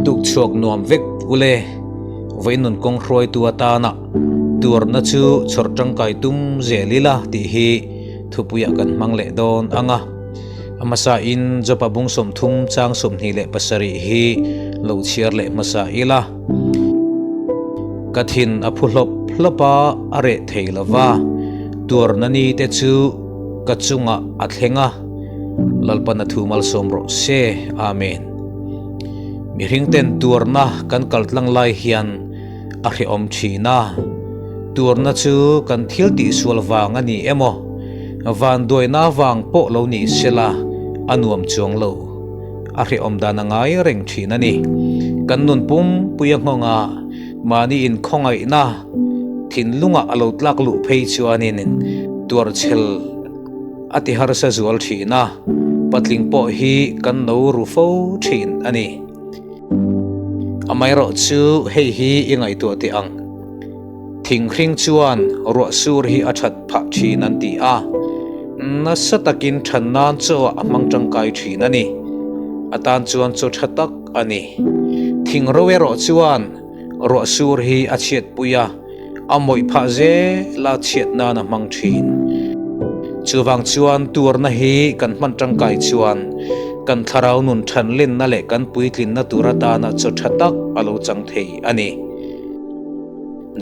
Tuk chhuak nuam vek ule, vawiin nun kawng hruaitu atana tuarna chu chhawr tangkai tum zel ila tih hi thupuiah kan hmang leh dawn ang a. A hmasain Jopa bung 30 chang 27 hi lo chhiar leh hmasa ila. Ka thin a phu hlawp hlawp a, a reh thei lo va, tuarna ni te chu ka chungah a thleng a, Lalpan a thu malsawm rawh se. Amen. Mihring ten tuarna kan kal tlang lai hian a hrehawm thin a, tuarna chu kan thil tihsual vang a ni emaw, vanduaina vang pawh lo ni sela a nuam chuang lo. A hrehawm dan a ngai reng thin a ni. Kan nun pumpuia nghawnga mahni inkhawngaihna thinlungah a lo tlak luh phei chuanin tuarchhel a ti harsa zual thin a, patling pawh hi kan no ru fo thin a ni. Amaherawhchu hei hi i ngaihtuah teh ang. Thinghring chuan ruah sur hi a that phah thin an ti a, nasa takin than nan chaw ah a hmang tangkai thin a ni. A tan chuan chaw tha tak a ni. Thingro erawh chuan ruah sur hi a chhiat pui a, a mawih phah zel a chhiat nan a hmang thin. Chuvang chuan tuarna hi kan hman tangkai chuan kan thlarau nun than lenna leh kan puitlinna tur atana chaw tha tak a lo chang thei a ni.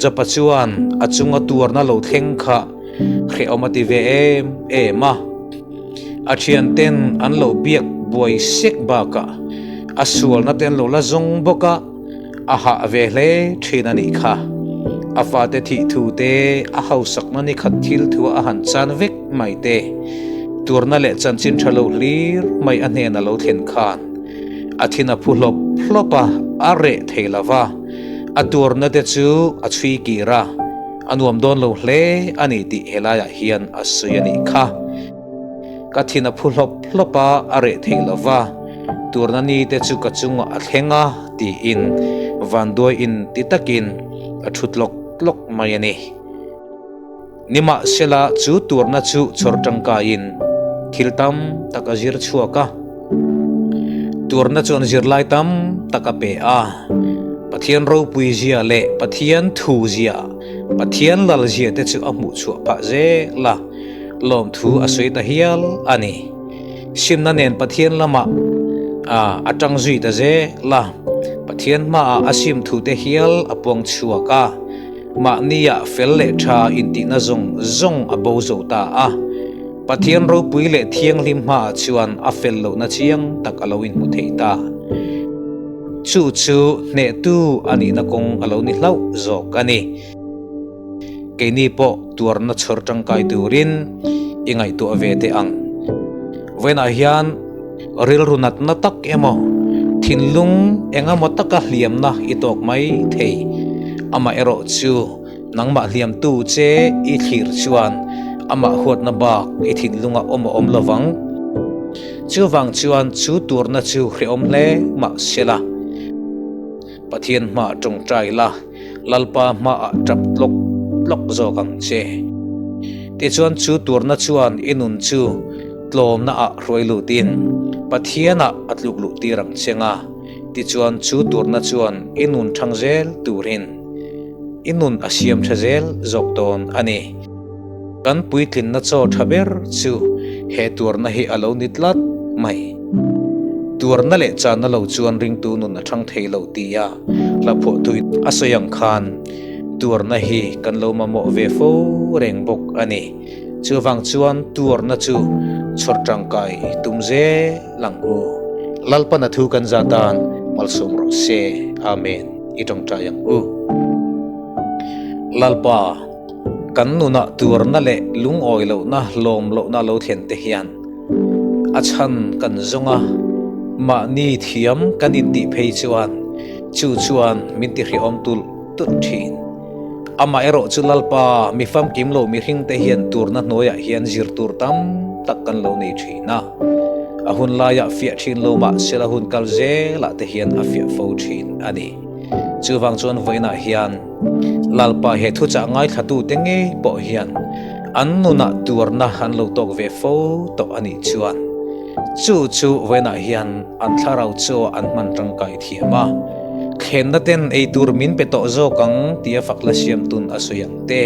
Japa chuan a chunga tuarna lo thleng kha hrehawm a ti ve em em a. A thianten an lo biak buai sek bakah a sualna te an lo la zawng bawk a, a hah ve hle thin a nih kha. A fate thih thu te, a hausakna ni khat thil thu a han chan vek mai te, tuarna leh chanchin tha lo hlir mai a hnen a lo thlen khan a thin a phu hlawp hlawp a, a reh thei lo va. A tuarna te chu a chhui kir a, a nuam dawn lo hle a ni tih helaiah hian a sawi a nih kha. Ka thin a phu hlawp hlawp a, a reh thei lo va, tuarna ni te chu ka chungah a thleng a tiin vanduai in ti takin a thu tlawk tlawk mai a ni. Nimahsela chu tuarna chu chhawr tangkaiin thil tam tak a zir chhuak a. Tuarna chuan zirlai tam tak a pe a. Pathian ropui zia leh Pathian thu zia, Pathian lal zia te chu a hmuh chhuah phah zel a, lawmthu a sawi ta hial a ni. Simna nen Pathian lamah a tang zui ta zel a, Pathian hmaah a sim thu te hial a puang chhuak a. Mahnia fel leh tha intihna zawng zawng a bo zo ta a. Pathian ropui leh thianghlim hmaah chuan a fel lohna chiang tak a lo inhmu thei ta. Chu chu hnehtu a nihna kawng a lo ni hlauh zawk a ni. Keini pawh tuarna chhawr tangkai turin i ngaihtuah ve teh ang. Vawiinah hian rilru natna tak emaw, thinlung engemaw taka hliamna i tawk mai thei. Amaherawh chu nangmah hliamtu che i thlir chuan amah huatna bak i thinlunga awm a awm lo vang. Chuvang chuan chu turna chu hrehawm hle mah sela. Pathian hmaah tawngtai la, Lalpa hmaah tap tlawk tlawk zawk ang che. Tichuan chu turna chuan i nun chu tlawmna ah hruai lutin Pathianah a tluk luh tir ang che nga, tichuan chu turna chuan i nun thang zel turin i nun a siam tha zel zawk dawn a ni. Kan puitlinna chaw tha ber chu he tuarna hi a lo ni tlat mai. Tuarna leh channa lo chuan ringtu nun a thang thei lo tia hla phuahtui a sawi ang khan tuarna hi kan lo mamawh ve fo reng bawk a ni. Chuvang chuan tuarna chu chhawr tangkai tum zel ang u. Lalpana thu kan zatan malsawm rawh se. Amen. I tawngtai ang u. Lalpa. Kan nunah tuarna leh lungawi lohna, lawm lohna lo thlen te hian a chhan kan zawng a, mahni thiam kan intih phei chuan chu chuan min tihrehawm tulh tulh thin. Amaherawh chu Lalpa mi famkim lo mihring te hian turna hnuaiah hian zir tur tam tak kan lo nei thin a, a hun laiah fiah thin lo mahsela hun kal zelah te hian a fiah fo thin a ni. Chuvang chuan vawiinah hian Lalpa he thuchah ngaithlatute ngei pawh hian an nunah tuarna an lo tawk ve fo tawh a nih chuan. Chu chu vawiinah hian an thlarau chu an hman tangkai thiam a, thlenna ten ei tur min pe tawh zawk ang tia fakla siamtun a sawi ang te,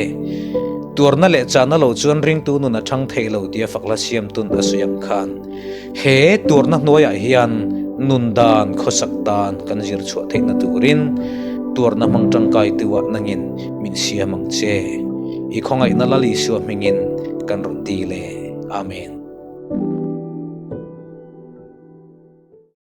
tuarna leh chahna lo chuan ringtu nun a thang thei lo tia fakla siamtun a sawi ang khan he tuarna hnuaiah hian nun dan, khawsak dan kan zir chhuah theihna turin tuarna hmang tangkai tuah nangin min siam ang che. I khawngaihna Lal Isua hmingin kan rawn dil e. Amen.